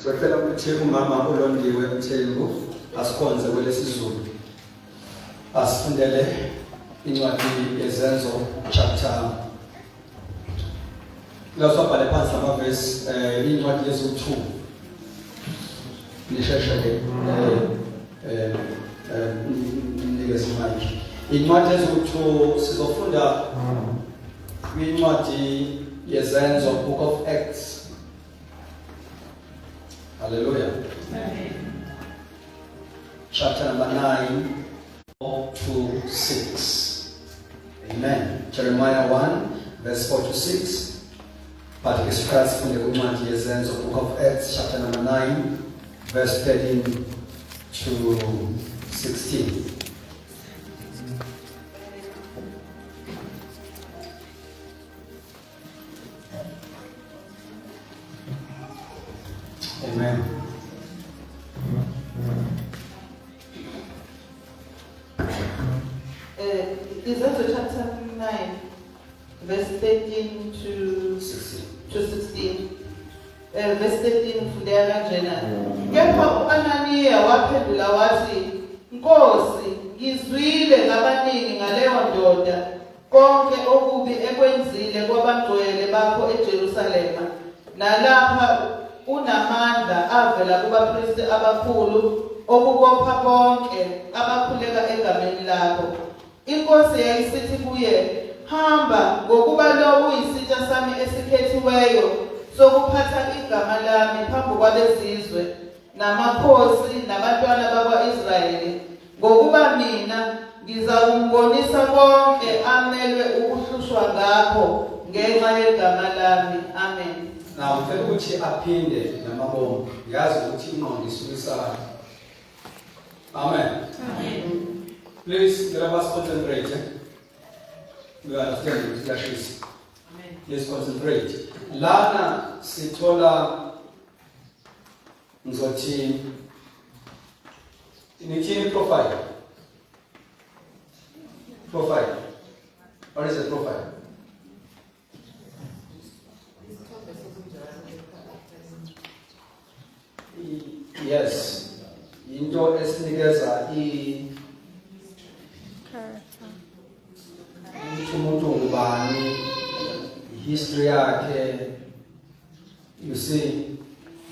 Sicela ukuthi umama uLondiwe Mthembu asikhonze kwelesiZulu. Asifundele incwadi yeZenzo chapter La sabhale phansi amavesi eh incwadi yezu-2. Nisheshe ke eh eh nikeze mic. Incwadi yezu-2 sizofunda kwincwadi yeZenzo, Book of Acts. Hallelujah. Amen. Chapter number 9 to 6. Amen. Jeremiah 1 verse 4 to 6. But ke siqala sifunde kwincwadi yeZenzo, Book of Acts chapter number 9 verse 13 to 16. Amen. Izenzo chapter 9 verse 13 to 16. to 16. Verse 13 ufundeka kanjena. Kepha uAnaniya waphendula wathi, "Nkosi, ngizwile ngabaningi ngaleyo ndoda konke okubi ekwenzile kwabangcwele bakho eJerusalema. Nalapha unamandla avela kubapristi abakhulu okubopha bonke abakhuleka egameni lakho." Inkosi yayisithi kuye, Hamba, ngokuba lo uyisitsha sami esikhethiweyo sokuphatha igama lami phambi kwabezizwe namakhosi nabantwana bakwa-Israyeli, ngokuba mina ngizakumbonisa konke amelwe ukuhlushwa ngakho ngenxa yegama lami. Amen. Now ngicela ukuthi aphinde namabomu. Ngiyazi ukuthi ingqondo isuke Amen. Amen. Please, let us concentrate. Eh? We understand ukuthi kuyashisa. Amen. Please concentrate. Lana sithola ngizothi nithini profile. Profile. What is a profile? Yes. Into esinikeza i Character. ukuthi umuntu ngubani, history yakhe, you see,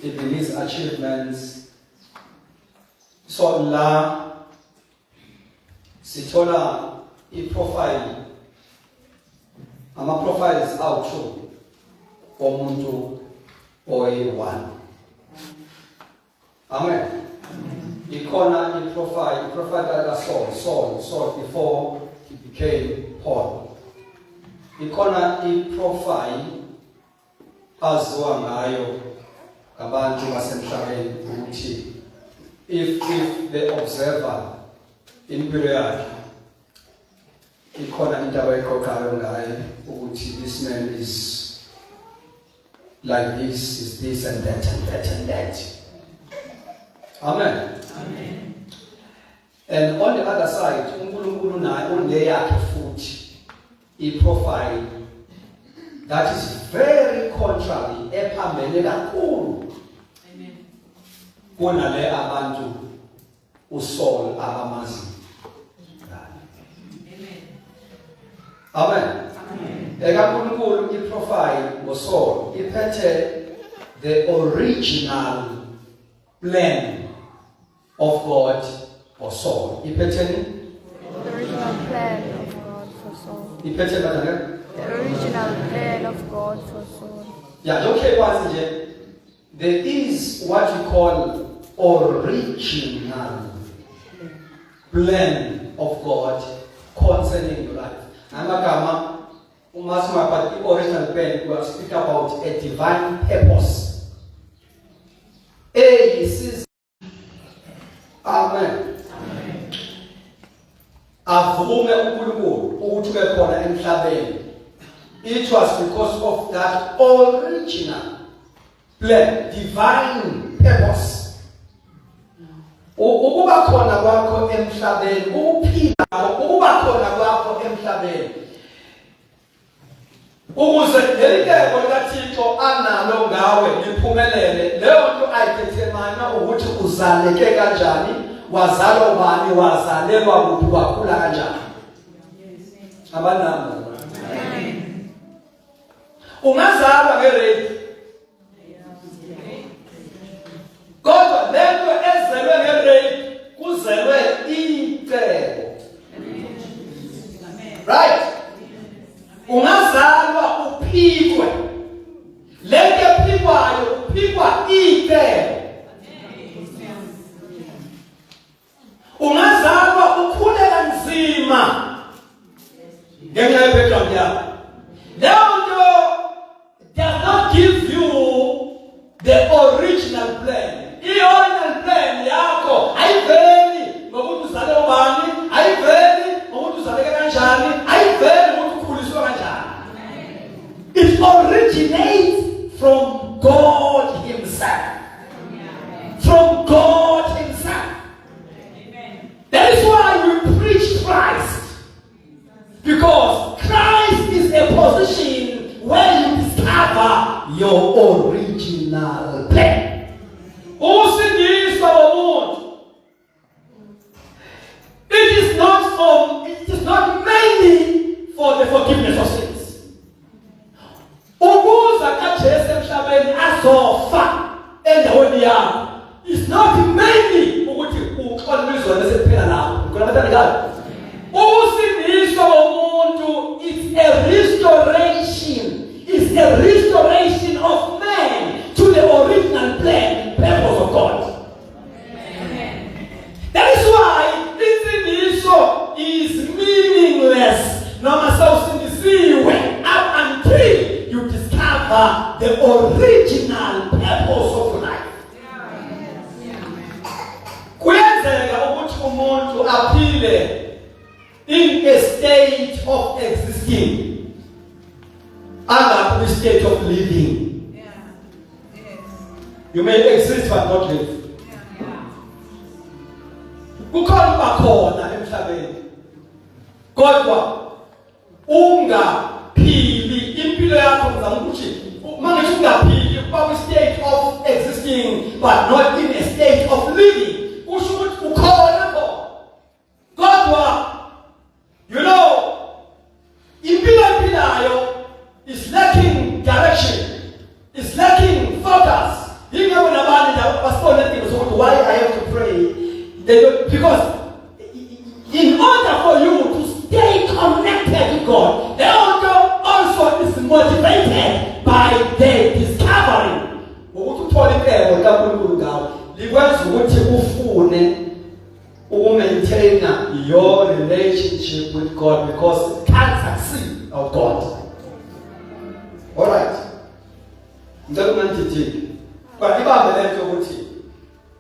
even his achievements. So la sithola i-profile, ama-profiles awu-two omuntu oyi-one. Amen. Ikhona i-profile, i-profile kaSaul, Saul, Saul before he became Paul. Ikhona i-profile aziwa ngayo ngabantu basemhlabeni ukuthi if the observer impilo yakhe ikhona into abayiqoqayo ngaye ukuthi this man is like this, is this and that and that and that. Amen. Amen. And on the other side, uNkulunkulu naye uneyakhe futhi i-profile that is very contrary, ephambene kakhulu Amen. kunale abantu uSaul abamazi ngayo. Amen. Amen. Amen. EkaNkulunkulu i-profile ngoSaul iphethe the original plan of God for Saul. Iphetheni? The original plan of God for Saul. Iphethe kanjani? The original plan of God for Saul. Yeah, okay kwazi nje there is what we call original plan of God concerning your life. Amagama uma singabhathi i-original plan, we are speak about a divine purpose. Eyisiza. Amen. Avume uNkulunkulu ukuthi ube khona emhlabeni. It was because of that original plan, divine purpose. Ukuba khona kwakho emhlabeni, ukuphila, ukuba khona kwakho emhlabeni, ukuze leli cebo likaThixo analo ngawe liphumelele, leyo nto ayikhethile. uzaleke kanjani, wazalwa ubani, wazalelwa kuphi, wakhula kanjani. Abanami. Ungazalwa ngerape. Kodwa lento ezelwe ngerape kuzelwe icebo. Right? Ungazalwa uphikwe. Lento ephikwayo uphikwa icebo. Ungazalwa ukhule kanzima ngenxa ye-background yakho. Leyo nto does not give you the original plan. I-original plan yakho ayiveli ngokuthi uzale ubani, ayiveli ngokuthi uzaleke kanjani, ayiveli ngokuthi ukhuliswe kanjani. It originates from God himself. From God himself. That is why we preach Christ. Because Christ is a position where you discover your original plan. Usindiswa womuntu. It is not mainly for the forgiveness of sins. Ukuza kaJesu emhlabeni azofa endaweni yakho is not mainly ukuthi uxolelwe izono bese kuphela lapho. Ngikholwa bathandekayo. Ukusindiswa komuntu is a restoration, is a restoration of man to the original plan and purpose of God. That is why insindiso is meaningless noma sewusindisiwe up until you discover the original purpose of your life. Kuyenzeka ukuthi umuntu aphile in a state of existing angabi state of living. You may exist but not live. Kukhona ukuba khona emhlabeni. Kodwa ungaphili impilo yakho, ngizama ukuthi uma ngithi ungaphili, kuba kwi state of existing but not in a state of living. Kusho ukuthi ukhona khona. Kodwa impilo ephilayo is lacking direction, is lacking focus. Yingakho nabanye nje basibone idingo sokuthi why I have to pray. They don't, because in order for you to stay connected to God, leyo nto also is motivated by the discovery. Ukuthi uthole icebo likaNkulunkulu ngawe likwenza ukuthi ufune ukumaintain your relationship with God, because it can't succeed without God. All right. Ngicela ungangididiki. Kodwa ibambe lento ukuthi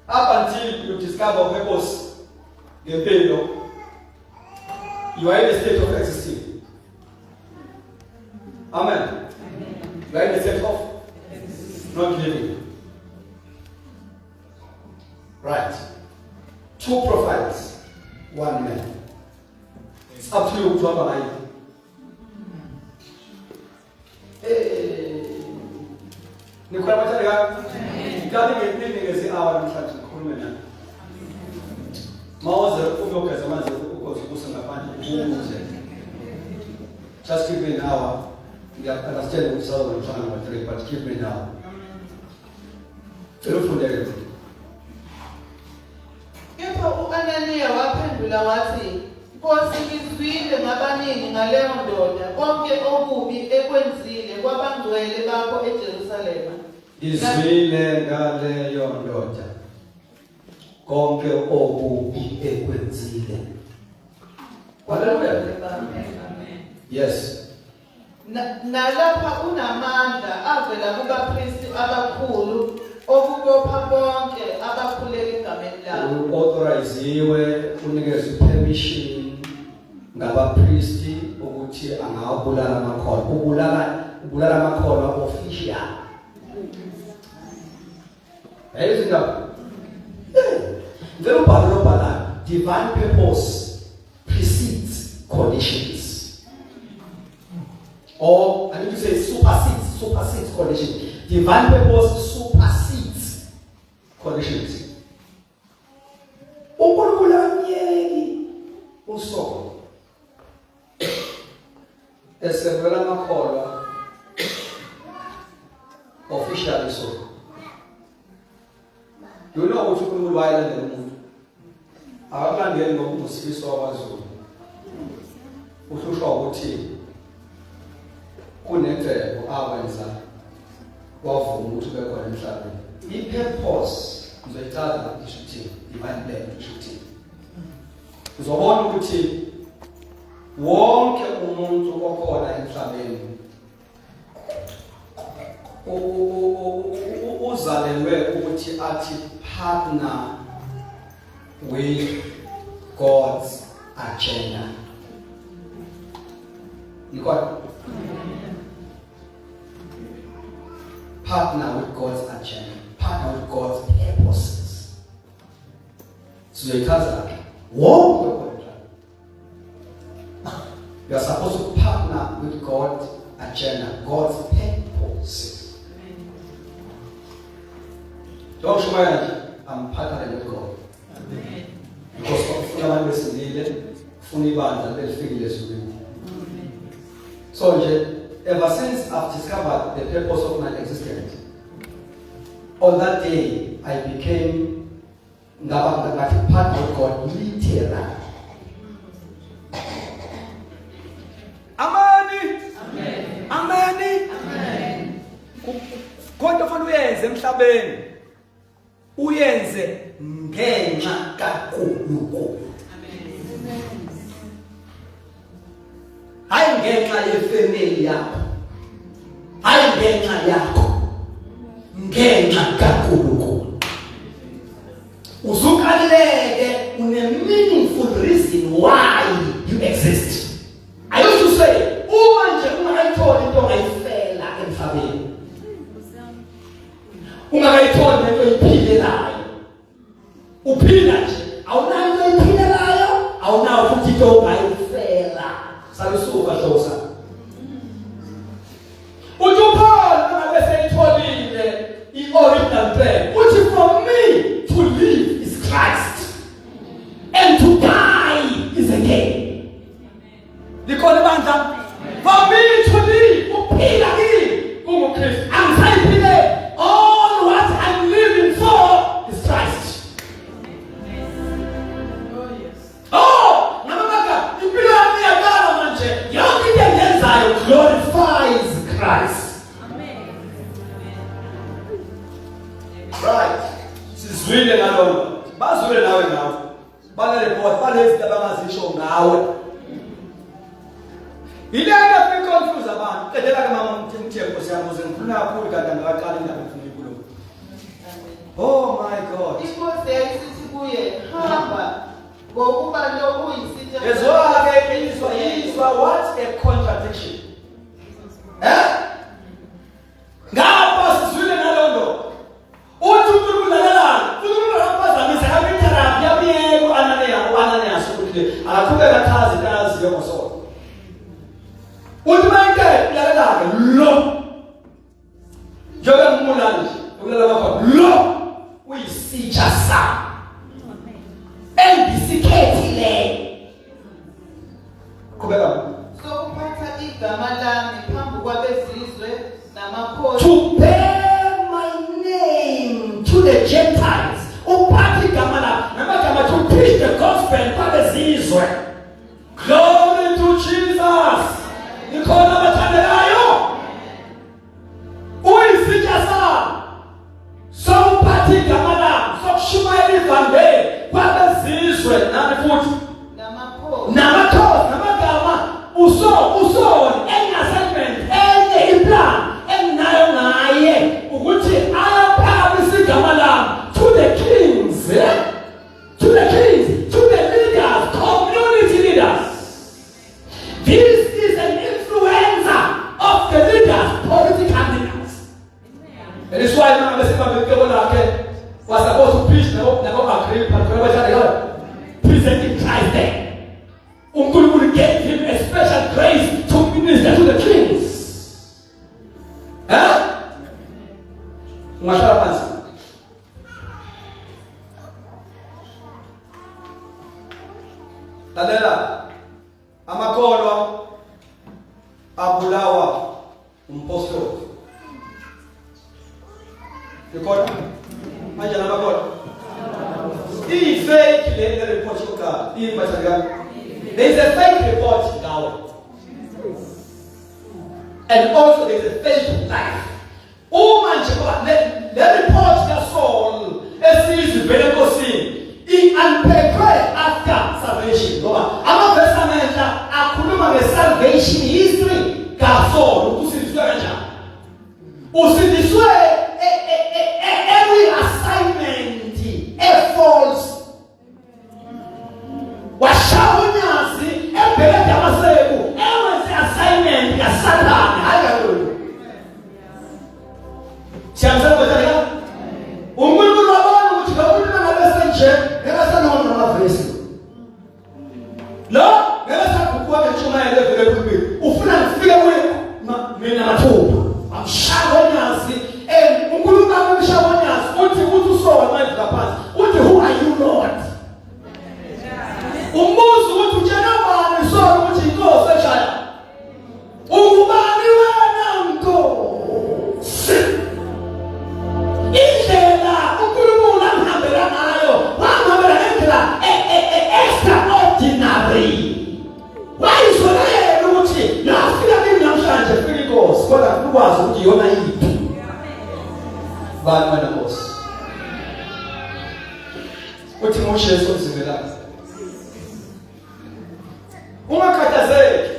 up until you discover purpose ngempilo, you are in a state of existing. Amen. You are in a state of not living. Right. Two profiles, one man. It's up to you ukuthi uhamba ngayiphi. Eh. Nikhona bathandekayo? Ngicela nginikeze i-hour namhlanje ngikhulume nani. Mawuze uyogeza amanzi ugoze ubuso ngaphandle ukuze. Just give me an hour. Ngiya-understand ukuthi sazoba nomhlangano ngo-3, but give me an hour. Cela ufundeke. Kepha u-Ananiya waphendula wathi, Nkosi, ngizwile ngabaningi ngaleyo ndoda, konke okubi ekwenzile kwabangcwele bakho eJerusalema. Ngizwile ngaleyo ndoda konke okubi ekwenzile. Haleluya. Yes. Nalapha unamandla avela kubapristi abakhulu okubopha bonke abakhuleka egameni lakho. U-authoriziwe, unikezwe permission ngabapristi ukuthi angawabulala amakholwa. Ubulala amakholwa official. Yayizi indaba. Ngicela ubhalo lobhalayo. Divine purpose precedes conditions. Or I need to say supersedes conditions. Divine purpose supersedes conditions. You know ukuthi uNkulunkulu wayelandela umuntu. Akakulandeli ngoba ungusifiso wakwaZulu. Uhlushwa ukuthi kunecebo awenza wavuma ukuthi ube khona emhlabeni. I-purpose ngizoyichaza ngisho ukuthi divine plan ngisho ukuthi uzobona ukuthi wonke umuntu okhona emhlabeni uzalelwe ukuthi athi partner with God's agenda. Nikhona? Partner with God's agenda. Partner with God's purposes. Sizoyichaza ke wonke okhona. You are supposed to partner with God's agenda, God's purposes. Don't shumayela nje, I'm partnering with God. Amen. Because ufuna abantu besindile, ufuna ibandla lifikile ezulwini. So nje, ever since I've discovered the purpose of my existence, on that day I became ngaba ngathi part of God literally. Amani. Amen. Ameni. Amen. Konke ofanele uyenze emhlabeni uyenze ngenxa kaNkulunkulu. Amen. Hayi ngenxa yefamily yakho. Hayi ngenxa yakho. Ngenxa kaNkulunkulu. Uzukalileke une meaningful reason why you exist. I used to say uma nje ungakayitholi into ongayifela emhlabeni. Ungakayitholi lento oyiphilelayo. Uphila nje awunayo into oyiphilelayo, awunayo futhi into ongayifela. Salusuka hlobo sami. Uthi uPaul ngabe seyitholile i-original plan. Uthi for me to live is Christ and to die is a gain. Likhona ibandla? For me to live, ukuphila kimi kunguKristu. Angisayiphile. All what I'm living for is Christ. Oh yes. Oh, ngamamaka impilo yami iyaqala manje. Yonke into engiyenzayo glorifies Christ. Amen. Right. Sizwile ngalona. Bazwile nawe nawe. Bane report, banezinto abangazisho ngawe. Ile nto efike confuse abantu. Qedela ke mama Mthembu Nkosi yami uze ngikhuluma kakhulu kanti angikaqali indaba engifuna ukuyikhuluma. Oh my God. Inkosi yayisithi kuye, hamba ngokuba lo uyisitsha. Yezwa-ke izwa izwa what a contradiction. Eh? Ngapha sizwile nalondo. Uthi uNkulunkulu lalelani. uNkulunkulu akaphazamisa akuyitherapy yamyeka uAnaniya uAnanias ukuthi akaqhubeka achaze into ayaziyo ngosolo. Uthi mayike lalela-ke lo njengoba ngimulala nje ukulala kwakho lo uyisitsha sami engisikhethileyo. Qhubeka. Sokuphatha igama lami phambi kwabezizwe namakhosi To bear my name to the Gentiles. Uphatha igama lami namagama to preach the gospel kwabezizwe. Glory to Jesus. Ikhona abathandekayo. Uyisitsha sami. Sokuphatha igama lami, sokushumayela ivangeli kwabezizwe nami futhi namakhosi namakhosi namagama uso usoni engassignment enye iplan enginayo ngaye ukuthi ayaphakamisa igama lami to the kings eh? to the kings to the leaders community leaders this is an influencer of the leaders political leaders and it's why mangabe sebambe icebo lakhe was supposed to preach nabo nabo Agrippa khona bathandekayo presenting Christ there uNkulunkulu gave him a special grace to minister to the kings eh ungahlala phansi lalela amakholwa abulawa umpostoli ikhona manje namakholwa Iyi-fake le report yokuqala. Yini bathandekayo? There is a fake report ngawe. And also there is a fake life. Uma nje ngoba le report kaSaul esizwe vele enkosini i-unpackwe after salvation, ngoba amavesi amenhla akhuluma nge-salvation history kaSaul, ukuthi usindiswe kanjani. Usindiswe every assignment e-false. Washaya unyazi ebheke eDamaseku ewenze assignment kaSathane, hayi kaNkulunkulu. Siyamsela bathandeka. UNkulunkulu wabona ukuthi lo muntu mangabe senje ngeke asanona namavesi. Lo ngeke saguquka ngentshumayelo evele ekhulumile. Ufuna ngifike kuye mina mathupha. Amshaya unyazi and uNkulunkulu amshaya unyazi uthi uSaul manje ngaphansi. Uthi, "Who are you, Lord?" Umbuzo ukuthi utshela bani Saul ukuthi inkosi eshaya. Ungubani wena Nkosi? Indlela uNkulunkulu amhambela ngayo, wamhambela ngendlela extraordinary. Wayizwela yena ukuthi lafika kimi namhlanje fika inkosi, kodwa ukwazi ukuthi iyona yiphi. Bani wena Nkosi? Uthi nguJesu omzimelayo. Ungakhathazeki.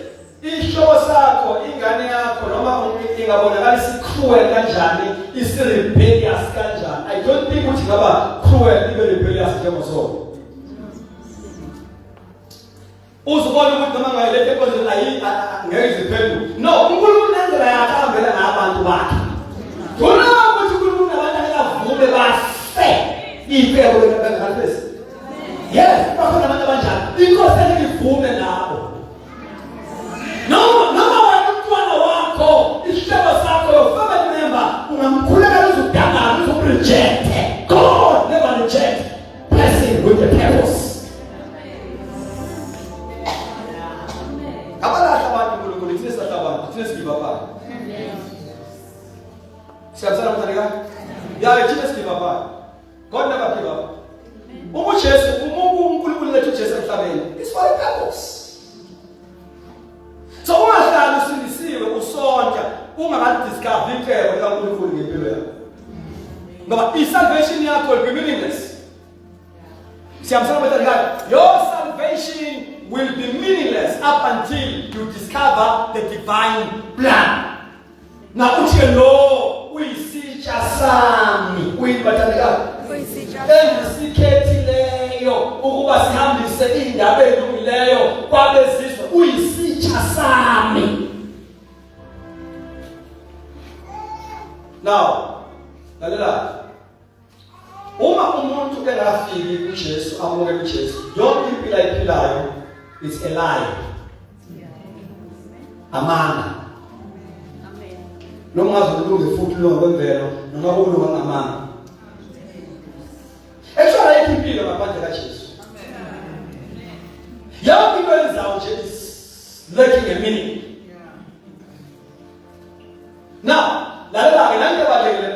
Isihlobo sakho, ingane yakho noma ingabonakala isi-cruel kanjani, isi-rebellious kanjani. I don't think ukuthi ngaba cruel ibe rebellious njengoSaul. Uzubona ukuthi noma ngayiletha enkonzweni ayi ngeke iziphendule. No, uNkulunkulu nendlela yakhe ahambela ngayo abantu bakhe. Thona ukuthi uNkulunkulu nabantu akavume bafe. Icebo likaNkulunkulu. Yes, bakhona abantu abanjalo. Inkosi engeke ivume labo. Noma wena umntwana wakho, isihlobo sakho, your family member, ungamkhulekela uzudangala, uzumreject. God never reject person with a purpose. Abalahla abantu uNkulunkulu, thina silahla abantu, thina sigive up. Siyabisana mntana ya, thina sigive up. God never give up. Uma uJesu, uma uNkulunkulu lethu uJesu emhlabeni, it's for a purpose. So ungahlali usindisiwe usonta ungakadiscover icebo likaNkulunkulu ngempilo yakho. Ngoba i-salvation yakho will be meaningless. Siyamsana bathandekayo. Your salvation will be meaningless up until you discover the divine plan. Na uthi lo uyisitsha sami, uyini bathandekayo? Uyisitsha. Engisikhethileyo ukuba sihambise indaba elungileyo kwabezizwe, uyisitsha sami. Now, lalela. Uma umuntu engafiki kuJesu, amukele uJesu, yonke impilo ayiphilayo is a lie. Amanga. Amen. Noma ungaze ulunge futhi ulunga kwemvelo, noma ukulunga ngamanga. Actually ayikho impilo ngaphandle kaJesu. Yonke into ezayo nje is lacking a meaning. Now, lalela-ke nanto ebalulekile,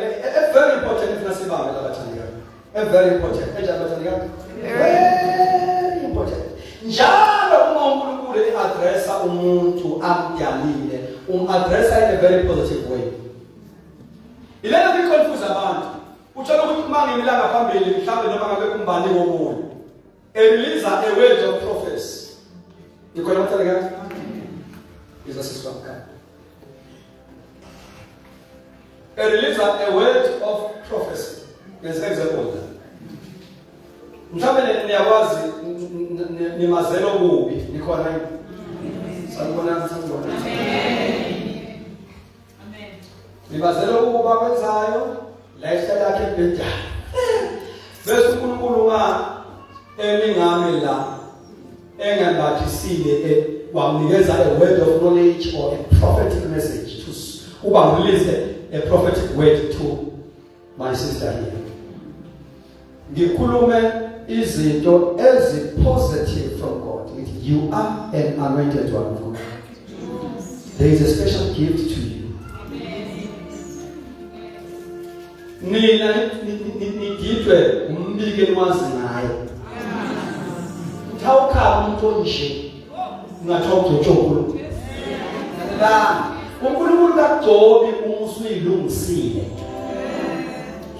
very important ifuna sibambe labathandekayo. A very important. Enjani bathandekayo? Very important. Njalo uma uNkulunkulu e-addressa umuntu amdalile, um-addressa in a very positive way. Ilena iconfuse abantu. Uthola ukuthi uma ngimila ngaphambili mhlawumbe noma ngabe kumbani womunye. E-release a word of prophecy. Ikhona mthandekayo? Izwa sisi wami. A release a word of prophecy. There's an example. Mhlawumbe niyakwazi nimazela okubi, nikhona yini? Sanibonani, sanibonani. Amen. Nimazela okubi akwenzayo, lifestyle yakhe ebhedayo. Bese uNkulunkulu ma emingami la engambathisile wamnikeza a word of knowledge or a prophetic message to uba release a prophetic word to my sister here. Ngikhulume izinto ezi positive from God. Ngithi you are an anointed one of God. There is a special gift to you. Nina nididwe umbiko eniwazi ngayo. Uthi awukhaba umuntu onje ungathiwa ugcotshwe uNkulunkulu. La uNkulunkulu kakugcobi uma usuyilungisile.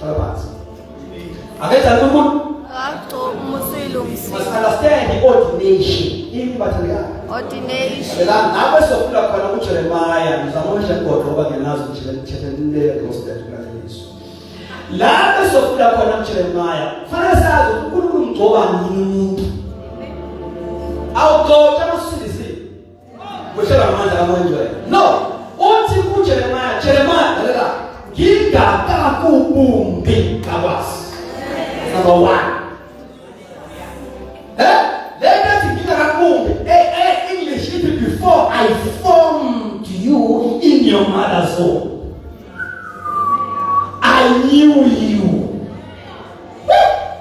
Hlala phansi. Akenzani uNkulunkulu? Akagcobi uma usuyilungisile. Must understand the ordination. Ini bathandekayo. Ordination. Phela nawe sofunda khona kuJeremiah ngizama ukusho kodwa ngoba ngiyazi ukuthi le gospel kulaleso. Lapho sofunda khona kuJeremiah kufanele sazi ukuthi uNkulunkulu umgcoba nini umuntu. Awugcotsha masindisile. Wehlela ngamandla kaMoya Ongcwele. No, uthi kuJeremiah, Jeremiah lalela ngingakakubumbi ngakwazi. Number 1. Eh? Le nto ethi ngingakakubumbi, English ithi before I formed you in your mother's womb. I knew you.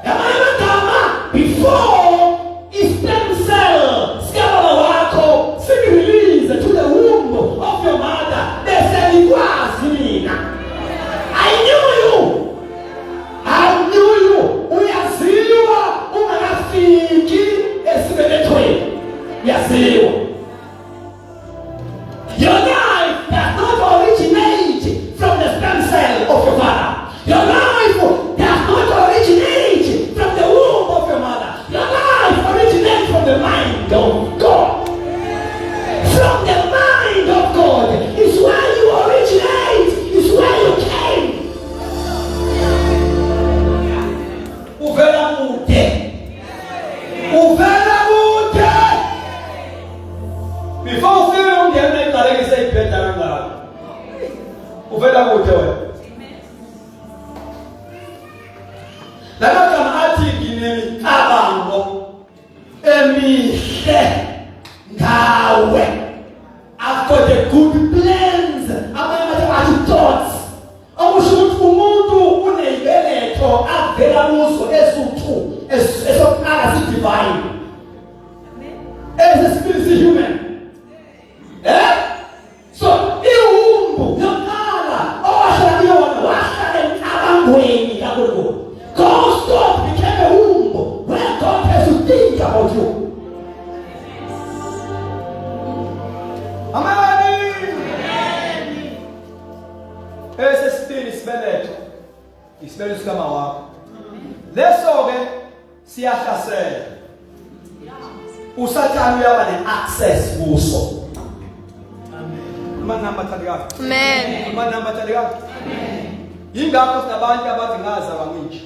Ngamanye amagama before i-stem cell sikababa wakho sikurelease to the womb of your mother bese ngikwazi mina. I knew you. I knew you. Uyaziwa ungakafiki esibelethweni. Uyaziwa. Your life does not originate from the sperm cell of your father. Your life does not originate from the womb of your mother. Your life originates from the mind of God. From the mind of God is where you originate, is where you came. Uvela kude. Uvela kude. Before ufike ungene iqalekise ibheda kangaka. Uvela kude wena. Lamagama athi nginemicabango emihle ngawe. I've got a good plans. Amanye amathi athi thoughts. Okusho ukuthi umuntu uneyibeletho avela kuzo esu-2 esokuqala si-divine. Esesibili si-human. Eh? So iwumbu yokuqala owahlala kuyona wahlala emcabangweni kaNkulunkulu. God's thought became a womb where God has to think about you. Amen. Esesibili isibeletho isibeletho sikama wakho. Leso ke siyahlasela. uSathane uyaba ne-access kuso. Amen. Amanamba athandekayo. Amen. Amanamba athandekayo. Yingakho sinabantu abathi ngazalwa nginje.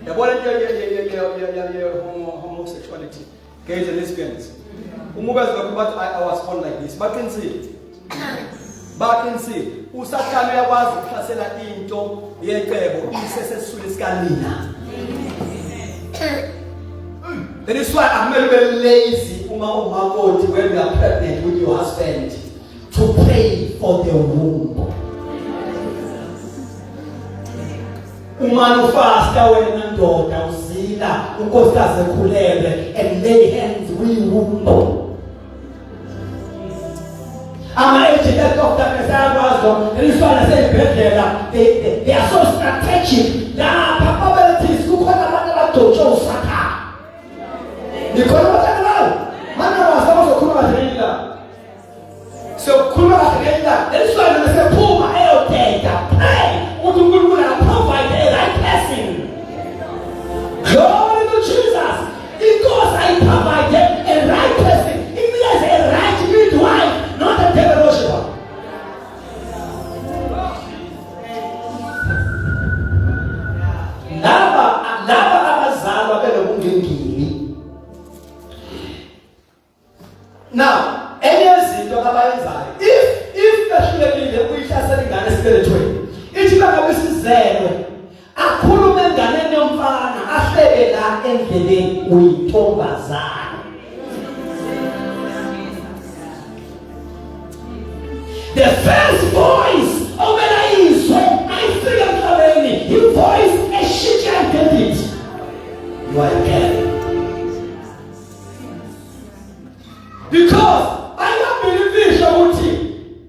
Yabona into ye homosexuality, gays and lesbians. Uma ubezwa lokho bathi I was born like this. Baqinisile. Baqinisile. uSathane uyakwazi ukuhlasela into yecebo isesesiswini sikanina. That is why akumele ube lazy uma umakoti when you are pregnant with your husband to pray for the womb. Uma ufasta wena ndoda uzila unkosikazi ekhulelwe and lay hands kwi-womb. Ama-agent of darkness ayakwazi lokho. Eliswana seyibhedlela they are so strategic. Lapha babelethisi kukhona abantu abagcotshwe uSathane. Nikhona bathandekayo? Manje basa bazokhuluma kahle ngelinye ilanga. Siyokhuluma kahle ngelinye ilanga. Eliswana besephuma eyoteta. Pray ukuthi uNkulunkulu akaprovide a right person. Glory to Jesus. Inkosi ayiprovide a right person. Inikeze a right midwife, not a devil worshiper. Laba abazalwa benobungengini. Now, enye yezinto abayenzayo if behlulekile ukuyihlasela ingane esibelethweni, ithi bangabe sizelwe akhulume enganeni yomfana ahleke la endleleni uyintombazane. The first voice okumele ayizwe ayifike emhlabeni i-voice eshintsha identity. You are a girl. Because ayabelifisha ukuthi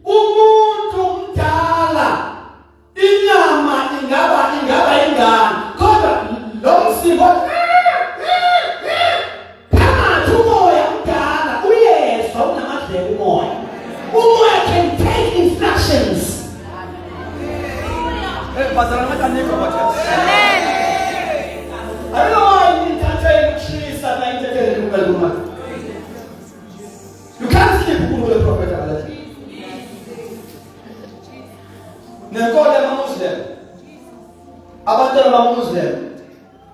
umuntu mdala inyama ingaba ingane kodwa lo msiko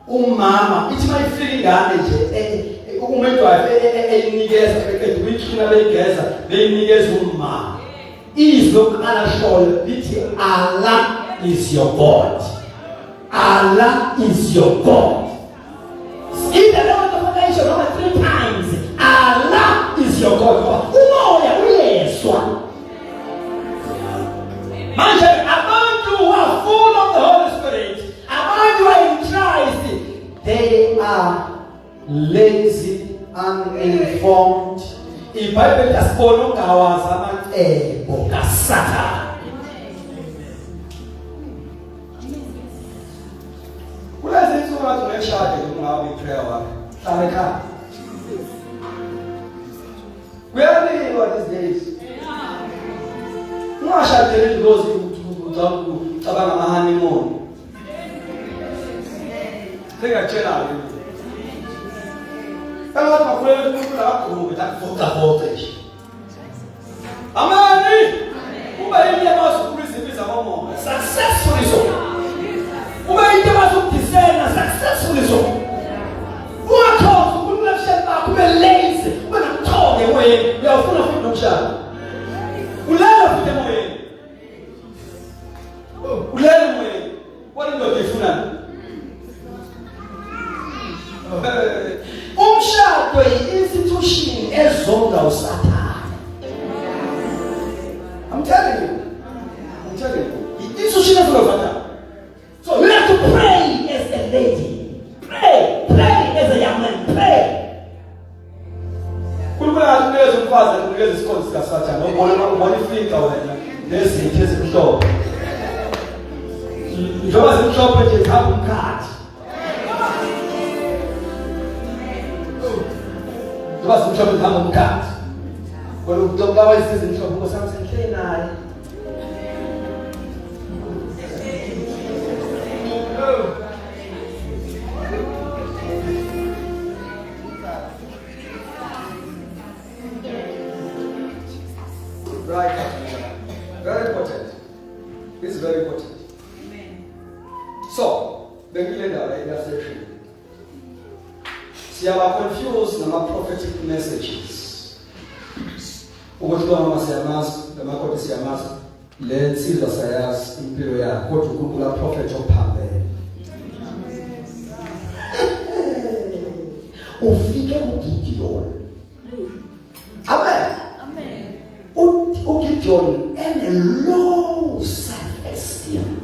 Umama ithi mayifika ingane nje umedwife eyinikeza beqeda ukuyiklina beyigeza beyinikeza umama. Izwi lokuqala shoyo lithi Allah is your God. Allah is your God. In the level of foundation over three times Allah is your God. Umoya uyezwa. Manje abantu who are full of the Holy Spirit, abantu who are in Christ, they are lazy, uninformed. IBhayibheli lasibona ungawazi amacebo kaSathane. Kulezi insuku ngathi ungeshade ungabi prayer wakho. Hlala ekhaya. Kuyaliwa these days. Ungashadeli because ucabanga ama-honeymoon. Sengiyakutshela-ke. Engathi bakhulele umuntu akagqoke akuvoca-voce nje. Ameni. Ube yinto ekwazi ukulwa izimpi zakomoya. Successfully so. Ube yinto ekwazi ukudisena successfully so. Ungakhohlwa ukulula ebuhleni bakho ube lazy, ube nobuthongo emoyeni. Uyawufuna futhi nomshado. Ulele futhi emoyeni. Ulele emoyeni. Kodwa indoda ifunani? Umshado yi-institution ezonda uSathane. I'm telling you. I'm telling you. I-institution ezonda uSathane. So you have to pray as a lady. Pray, pray as a young man. Pray. uNkulunkulu angakunikeza umfazi akunikeza isikhonzi sikaSathane. Ubona ubona ifika wena nezinto ezimhlophe. Njengoba zimhlophe nje zihamba umkhathi. Njengoba zimhlophe zihamba umkhathi. Wena ucabanga izinto ezimhlophe nkosi yami sengihleli naye. Right. Very important. This is very important. So, bengile ndaba yasekhaya. Siyaba confused nama prophetic messages. Ukuthi lo mama siyamazi, lo makoti siyamazi, le nsizwa sayazi impilo yakhe, kodwa uNkulunkulu aprofethe okuphambene. Ufike kuGideon. Amen. Amen. uGideon ene low self esteem.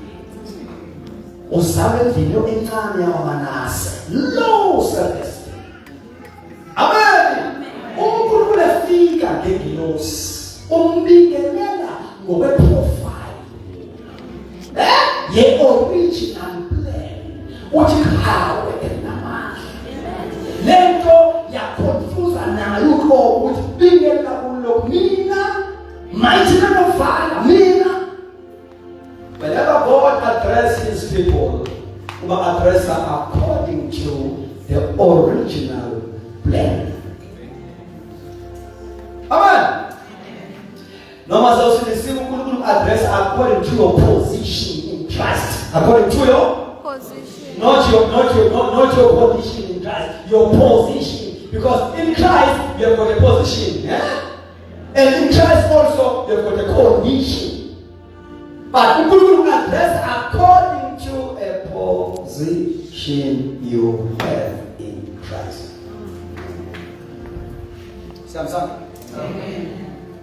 Uzalwe endlini encane yakwaManase. Low self esteem. Amen. UNkulunkulu efika ngengilosi umbingelela ngokweprofile. Eh? Ye original plan. Uthi qhawe enamandla. Lento yaconfusa nayo uqobo ukuthi bingelela kulokhu mina mighty man of valor mina. Whenever God addresses his people, uba addressa according to the original plan. Amen. Noma sewusindisiwe uNkulunkulu address according to your position in Christ. According to your Position. Not your position in Christ, your position. Because in Christ you have got a position, yeah? And in Christ also you have got a condition. But uNkulunkulu address according to a position you have in Christ. Siyamsana. Amen.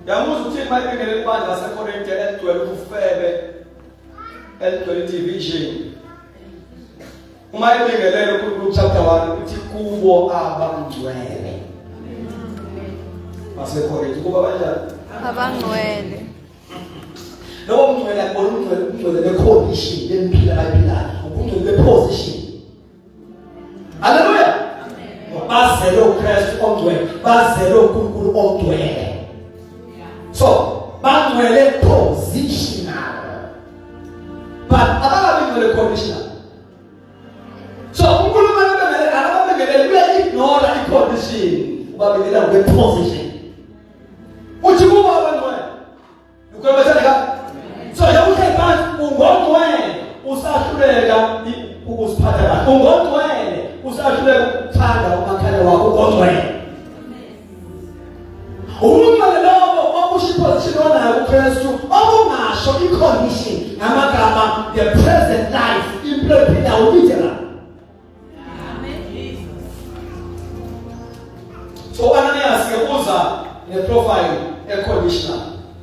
Yamuzwa ukuthi mayibingelela ibandla laseKorinte eligcwele ubufebe, eligcwele division. Uma ebingelela uNkulunkulu chapter 1 uthi kubo abangcwele. BaseKorinte kuba kanjani? Abangcwele. Lobo bungcwele akubona ubungcwele ubungcwele becondition lempilo abayiphilayo, ubungcwele beposition. Haleluya. Bazele uKristu ongcwele, bazele uNkulunkulu ongcwele. So, bangcwele positional. But abakabi ngcwele conditional. So uNkulunkulu akabengele akababingeleli uya-ignore i-condition Ubabingelela ngokwe-position. Uthi kuba abangcwele. Ukhuluma thanda ka? So nje uhle phansi ungongcwele usahluleka ukuziphatha kahle. Ungongcwele. uhluleka ukuthanda umakhelwane wakho ongcwele. Ubungcwele lobo obusho iposition onayo kuKristu, obungasho i-condition ngamagama the present life, impilo ephilayo literal. So Ananias ke uza ne-profile e-conditional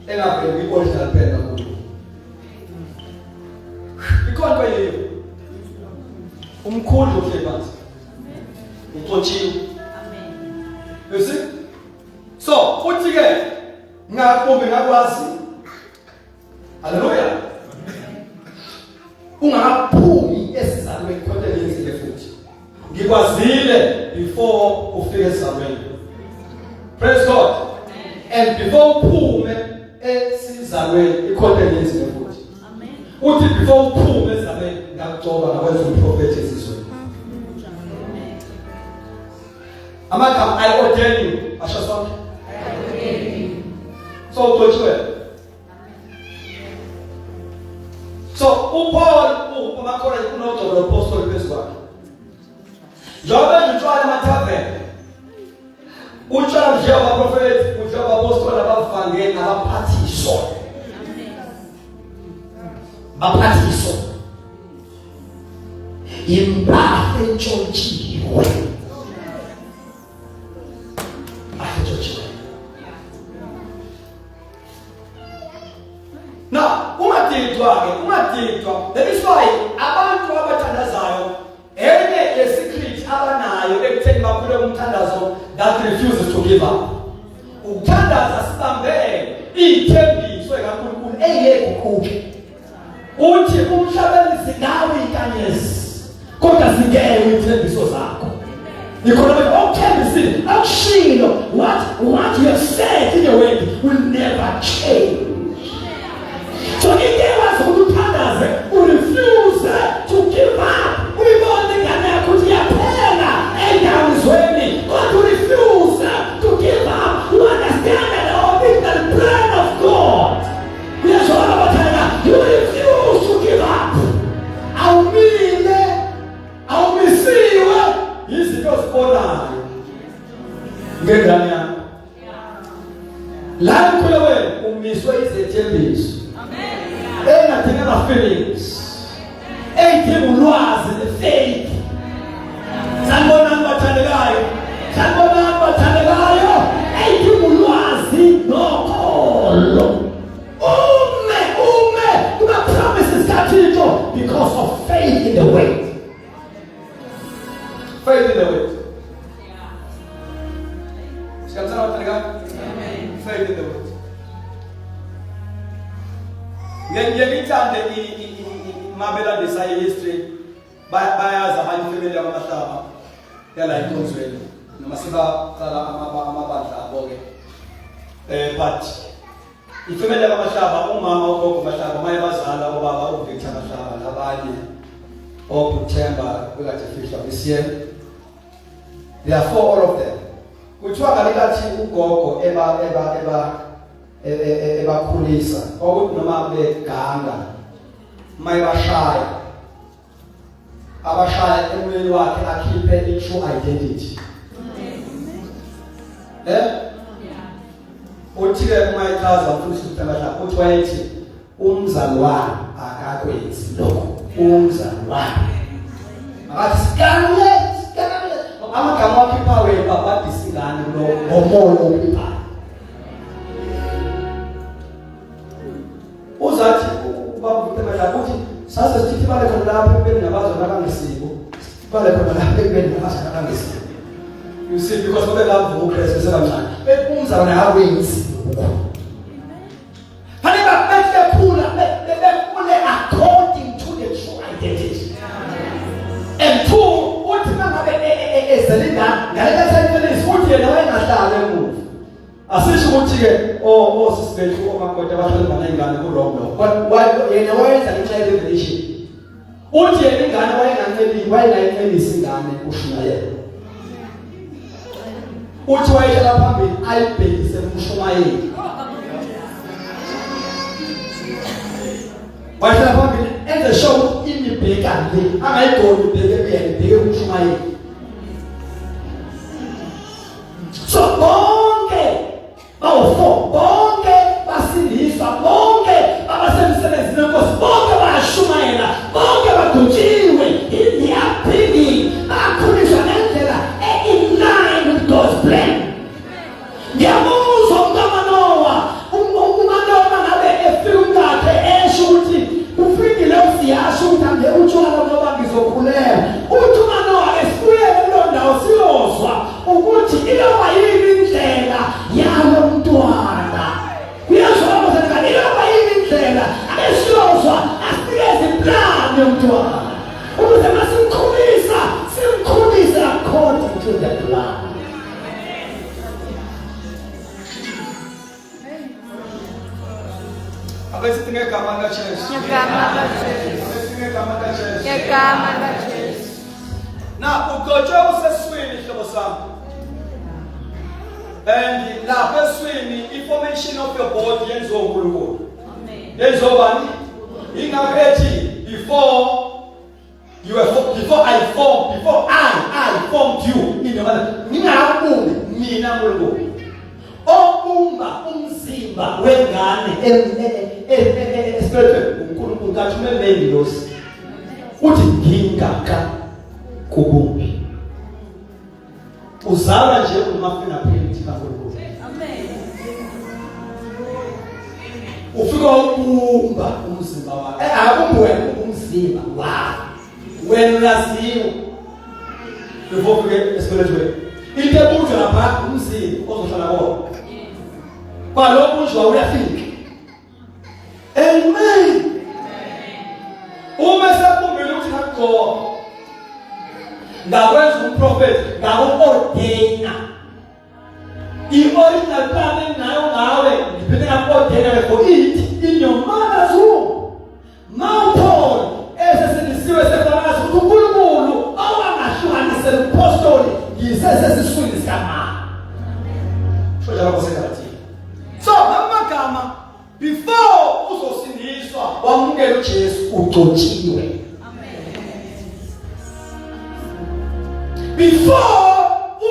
engaveli kwi-original plan kaNkulunkulu. Ikhona into eyiyo. Umkhulu uhleli phansi. Uxotshiwe. Amen. You see? So, uthi ke ngakumbi ngakwazi. Hallelujah. Ungakaphumi esizalweni khona lenzile futhi. Ngikwazile before ufike esizalweni. Praise God. And before uphume esizalweni ikhona lenzile futhi. Amen. Uthi before uphume esizalweni ngakugcoba ngakwenza umprofeti esizweni. Amagama I ordain you. Asho sonke. I ordain you. So ugcotshiwe. So uPaul umakholwa unogcobo lopostoli phezu kwakhe. Njengoba nje utshwala emathaveni. Utshwala nje abaprofeti, utshwala abapostoli, abavangeli, abaphathiswa. Baphathiswa. Impahla entshontshiwe. Impahla entshontshiwe. Now, ungadidwa ke, ungadidwa. That is why abantu abathandazayo enye ye-secret abanayo ekutheni bakhule umthandazo that refuses to give up. Ukuthandaza sibambe iy'thembiso ekaNkulunkulu engeke ukhuphe. Uthi umhlabeni singawe inkanyezi kodwa singeke iy'thembiso zakho. Ikhona manje okuthembisile akushilo what you have said in your word will never change. So into ekwazi ukuthi uthandaze urefuse to give up. Uyibone ingane yakho ukuthi iyaphela endaweni kodwa urefuse to give up. You understand the original plan of God. Uyazwana bathanda, you refuse to give up. Awumile, awumisiwe izinto ozibonayo ngengane yakho. La emkhulekweni umiswe izethembiso. Amen. Engadinga ama feelings. Eyidinga ulwazi nefaith. Sanibonani bathandekayo. Sanibonani bathandekayo. Eyidinga ulwazi nokholo. Ume ume kuma promises kaThixo because of faith in the way. Faith in the word. Siyamthanda bathandekayo? Amen. Faith in the word. Ngiye ngithande mabelandisa i-history bayazi abanye ifamily yakwaMahlaba yala enkonzweni noma sebaqala amabandla abo ke but ifamily yakwaMahlaba umama ugogo Mahlaba maye bazala ubaba uVictor Mahlaba nabanye oButhemba bekade fihlwa this year. There are four, all of them. Kuthiwa ngalikathi ugogo eba eba eba ebakhulisa kwakuthi noma beganga mayebashaya abashaya emoyeni wakhe akhiphe i-true identity. Uthi-ke uma echaza umfundisi uMhlabahla uthi wayethi umzalwane akakwenzi lokho, umzalwane akathi sikanule sikanule amagama akhipha wena babadisa ingane lo ngomoya okhiphayo. Uzathi ubaba uMhlabahla uthi sase sithi bale khona lapho ekubeni nabazalwane abangesibo, bale khona lapho ekubeni nabazalwane abangesibo. You see, because babe uKristu besebancane bekumzalwane akwenzi lokho. Fanele babethi bekhula bekhule according to the true identity. And two, uthi mangabe ezele ingane ngalekathi ayiphelisa uthi yena wayengahlali emuva. Asisho ukuthi ke osisi bethu omakoti abahlali nalengane ku wrong lo. Kodwa yena wayenza ngenxa ye revelation. Uthi yena ingane wayenganceli, wayengayincelisi ingane ushumayela. Uthi wayehlala phambili ayibhekise kumshumayeli. Wayehlala phambili enze sure ukuthi imibheka le angayigoni ibheke kuyena ibheke kumshumayeli. Ake sithi ngegama likaJesu. Ngegama likaJesu. Ake sithi ngegama likaJesu. Ngegama likaJesu. Na ugcotshwe useswini hlobo sami. And lapha eswini i-formation of your body yenziwa uNkulunkulu. Amen. Yenziwa bani? Ingakho ethi before you were before I formed before I formed you in your mother. Ngingakubumbi mina uNkulunkulu. Obumba umzimba wengane esibelethweni uNkulunkulu kathumele nengilosi. Uthi ngingaka kubumbi. Uzalwa nje uma fingerprint kaNkulunkulu. Amen. Ufika ubumba umzimba wakho. Akubumbi wena umzimba wakho. Wena uyaziwa. Before ufike esibelethweni. Into ebunjwa lapha umzimba ozohlala kuwona. Kwalokhu unjwa uyafika. Amen. Uma sebumbile ukuthi ngakugcoba. Ngakwenza umprofeti, ngaku-ordaina. I-original plan enginayo ngawe ngiphinde ngaku-ordaina for it in your mother's womb. MawuPaul esesindisiwe sefakazi ukuthi uNkulunkulu awangahlukanisela umpostoli ngisesesiswini sikamama. Sho njalo kwaseGalathiya. So ngamagama before uzosindiswa wamukela uJesu ugcotshiwe. Before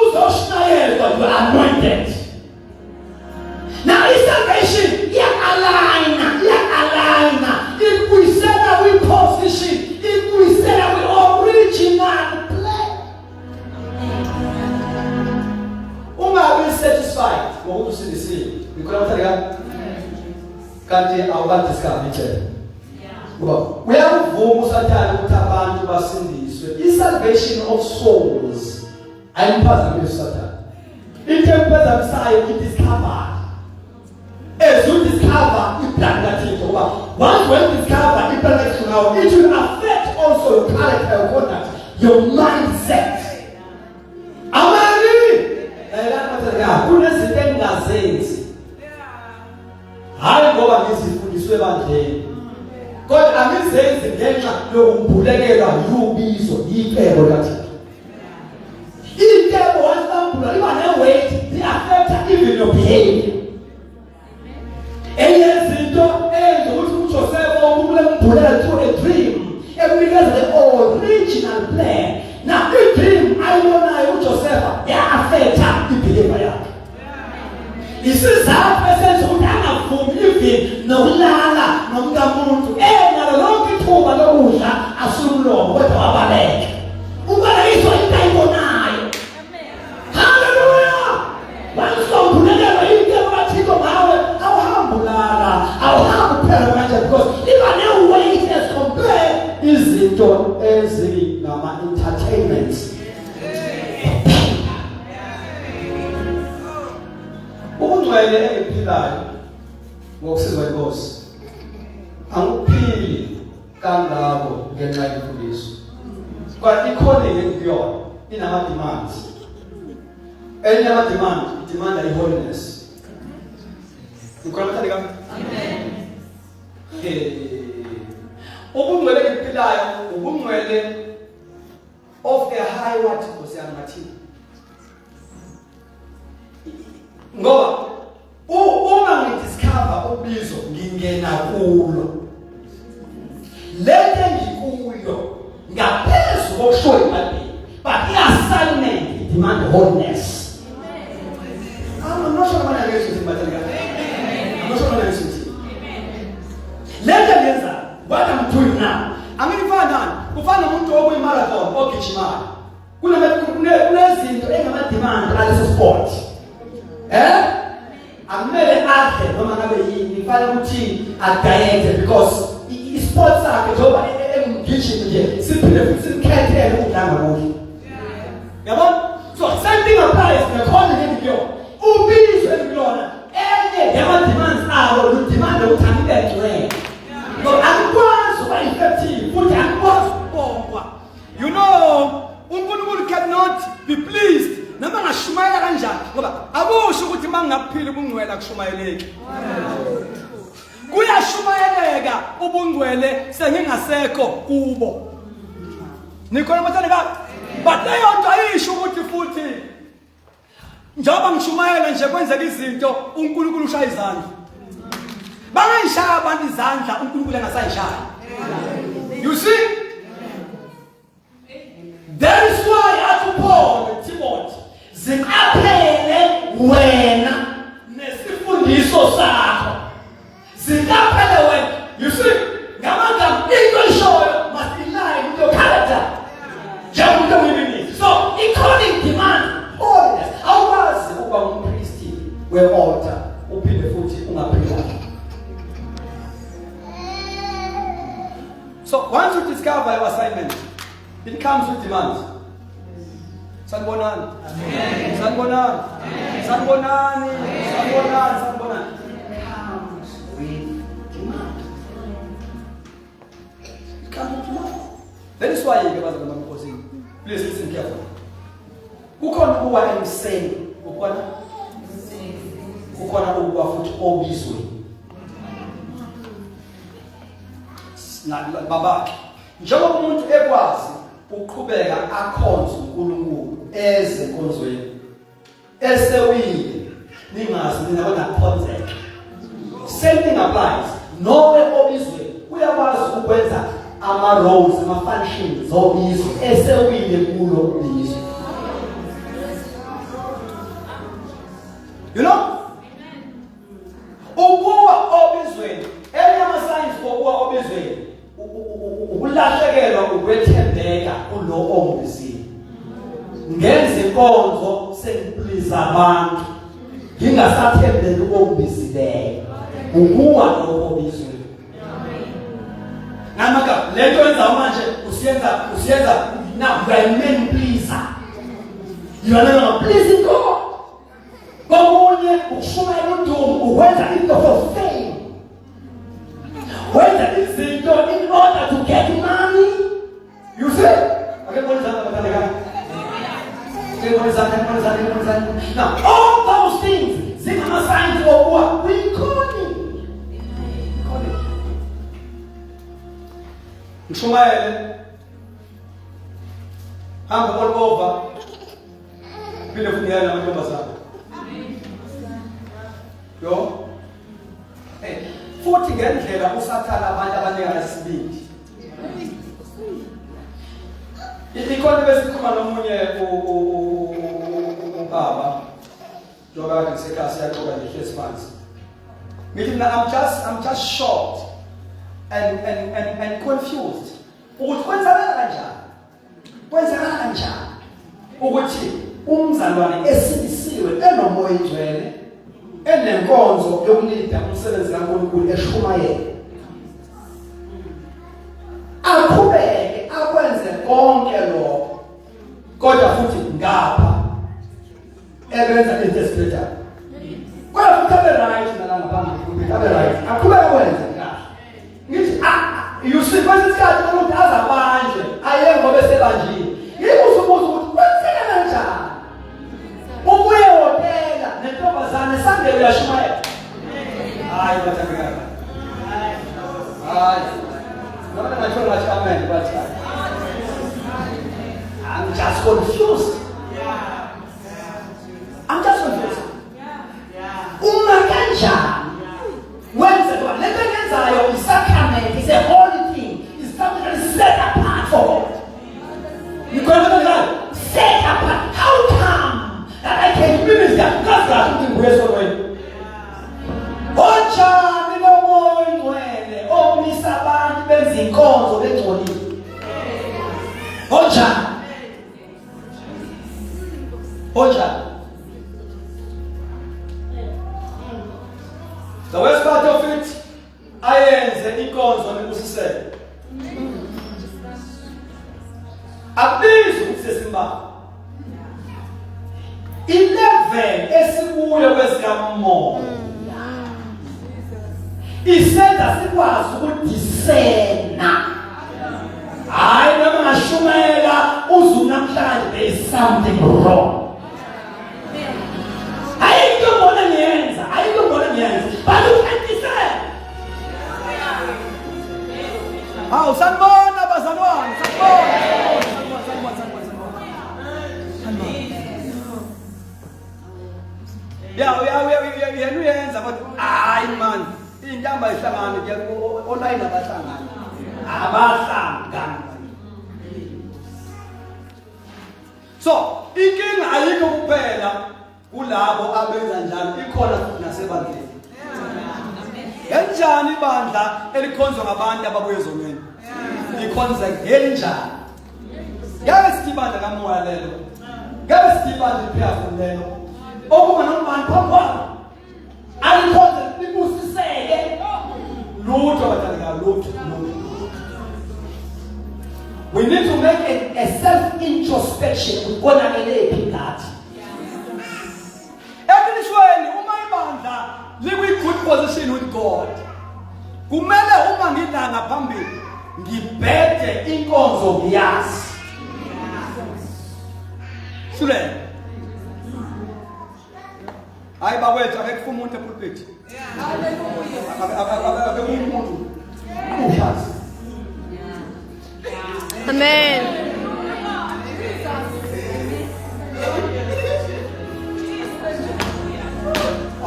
uzoshumayelwa you are anointed. Now i-salvation iya-aligna, iya-aligna, ikubuyisela kwi-position, ikubuyisela kwi-original plan. Ungabi satisfied ngokuthi usindisiwe. Ngikhona bathandekayo? Kanti awukadiscover ijele. Ngoba uyakuvuma uSathane ukuthi abantu basindiswe. I-salvation of souls ayimphazamisi uSathane. Into emphazamisayo i-discovery. As you discover i-plan kaThixo, ngoba once when discover i-plan kaThixo ngawo, it will affect also your character, your conduct, your mindset. Amen. Lalelani bathandekayo, kunezinto engingazenzi. Hayi ngoba ngizifundiswe ebandleni. Kodwa angizenzi ngenxa yokumbulekelwa yubizo yicebo likaThixo. Icebo once lambulwa liba ne-weight, li-affecta even your behavior. Enye yezinto eyenza ukuthi uJoseph uNkulunkulu embulela through a dream, emnikeza the original plan. Now i-dream ayibonayo uJoseph ya-affecta i-behavior yakhe. Isizathu esenza ukuthi angavumi even nokulala nomkamuntu enalo lonke ithuba lokudla asumlomo kodwa wabaleka. Ubalekiswa into ayibonayo. Haleluya! Once wambulekelwa into kaThixo ngawe, awuhambi ulala, awuhambi kuphela manje because iba ne-weight as compare izinto ezingama-entertainments. Ubungcwele engiphilayo ngokusizwa inkosi angikuphili kangako ngenxa yemfundiso. Kodwa i-calling engikuyona inama-demands. Enye yama-demand idemanda i-holiness. Ngikhona bathandekayo? Amen. Ubungcwele engiphilayo ubungcwele of a high what Nkosi yami ngathini? Ngoba uma ngidiscover ubizo ngingena kulo. Lento engikuyo ngaphezu kokusho iBhayibheli, but i-assignment demand holiness. I'm not sure what I'm saying, but I'm not sure what I'm saying. Lento engiyenza, what I'm doing now, angifani nani, ufana nomuntu okuyi-marathon ogijimayo. Kunezinto engama-demand aleso sport. Akumele adle noma ngabe yini, kufanele ukuthi adayete because i-sport sakhe njengoba engumgijimi nje, siphinde futhi simkhethele ukudla ngakudla. Yabona? So same thing applies nekhona engikuyona. Ubizo engikuyona enye yama-demands alo ludemanda ukuthi angibe ngcwele. Ngoba angikwazi ukuba effective futhi angikwazi ukubongwa. You know, uNkulunkulu cannot be pleased noma ngashumayela kanjani, ngoba akusho ukuthi mangingaphila ubungcwele akushumayeleki. Kuyashumayeleka ubungcwele sengingasekho kubo. Nikhona bathandekayo? But leyo nto ayisho ukuthi futhi njengoba ngishumayela nje kwenzeka izinto uNkulunkulu ushaya izandla. Bangayishaya abantu izandla uNkulunkulu engasayishaya. You see? That is why athi Paul Timothy ziqaphele wena nesifundiso sakho. Ziqaphele wena. You see? Ngamagama into eshoyo must be line with your character. Njengomuntu oyiministry. So, i-calling demands holiness. Awukwazi ukuba umpristi we-altar uphinde futhi ungaphilanga. So once you discover your assignment, it comes with demands. Sanibonani. Sanibonani. Sanibonani. Sanibonani. Sanibonani. It comes with demand. It comes with demand. That is why ke bazalwane bami enkosini. Please listen carefully. Kukhona ukuwa emseni, kukhona kukhona ukuwa futhi obizweni. Babakhe njengoba umuntu ekwazi ukuqhubeka akhonze uNkulunkulu eze enkonzweni esewile ningazi nina kodwa kukhonzeke same thing applies nowe obizweni uyakwazi ukwenza ama roles ama functions obizo esewile kulo ubizo you know Ukuwa obizweni, enye yamasayensi okuwa obizweni ukulahlekelwa ukwethembeka kulo ongibizile. Ngenza inkonzo sengipliza abantu ngingasathembeki kongibizileyo. Ukuwa lokho obizweni. Namaka lento yenza manje usiyenza usiyenza now you are a man pleaser. You are no longer pleasing God. Kokunye ukushumayela udumo ukwenza into for fame. Wenza izinto in order to get money. You see? Ake ngibone izandla bathandekayo. Ake ngibone izandla, ngibone izandla, ngibone izandla. Now, all those things zingama-signs okuwa kwi-calling. Calling. Ngishumayele. Hamba all over. Phinde futhi ngiyana namantombazane. Yo. Hey, futhi ngendlela usathana abantu abanika isibindi. Ikhona besikhuluma nomunye ubaba njengoba kade ngisekhaya siyaxoxa nje hlezi phansi. Ngithi mina I'm just shocked and and and and confused ukuthi kwenzakala kanjani Kwenzakala kanjani ukuthi umzalwane esindisiwe enomoya ingcwele enenkonzo yokulinda umsebenzi kaNkulunkulu eshumayela aqhubeke akwenze konke lokho kodwa futhi ngapha ebenza into eziphethayo kodwa futhi abe right nala ngaphambili abe right aqhubeke kwenze kahle ngithi ah, you see kwesinye isikhathi umuntu aze abanjwe aye ngoba esebanjiwe ngibuza ubuza ukuthi kwenzeka kanjani ubuye hotela nentombazane sandele uyashumayela hayi bathandekayo hayi noma ngathola ngathi amen but I'm just confused. I'm just confused. Uma kanjani wenze ngoba lento engenzayo isacrament is a holy thing is something that is set apart for God. Nikhona kanjani? Set apart. How come that I can minister? Ngazi kahle ukuthi ngibuye esonweni. Onjani lo moya oyingcwele omisa abantu benza inkonzo bengcolile? Onjani? Onjani? The worst part of it ayenze inkonzo nebusiseke. Akubizi ukuthi sesimbali. Ilevel esikuyo kwezikamoya isenza sikwazi ukudisena hayi noma ngashumayela uzu namhlanje there is something wrong ayikho ngibona ngiyenza ayikho ngibona ngiyenza but you can discern Ya ya ya yena uyenza kodwa hayi man iy'ntamba zihlangane olayini abahlangani abahlangani. So inkinga ayikho kuphela kulabo abenza njalo, ikhona futhi nasebandleni. Kanjani ibandla elikhonzwa ngabantu ababuye ezonweni? Likhonza ngelinjani? Ngabe sithi ibandla kamoya lelo? Ngabe sithi ibandla eliphila lelo? Okuma nobani phambi kwalo? Alikhonze libusiseke. Lutho bathandekayo, lutho, lutho. We need to make a self introspection ukonakelephi ngathi. Eqinisweni uma ibandla likwi good position with God, kumele uma ngilanga phambili ngibhede inkonzo ngiyazi. Hluleke. Hayi bakwethu akekho umuntu epulpit. Hallelujah. Akekho umuntu. Ufazi. Amen.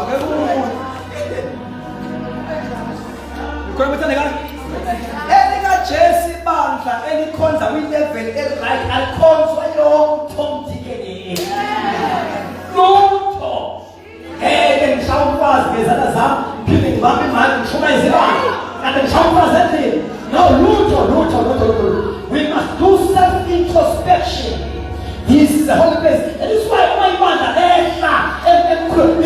Akekho umuntu. Khona bathandekayo. ElikaJesu ibandla elikhonza kwi-level e-right alikhonzwa yonke Tom Dick and Harry. Lutho. Ngeke ngishaya umfazi ngezandla zami, ngiphinde ngibambe imali ngishumayeze ibandla. Kanti ngishaya umfazi endlini. No, lutho, lutho, lutho, lutho. We must do self-introspection. This is the holy place. And this is why uma ibandla lehla emkhulu,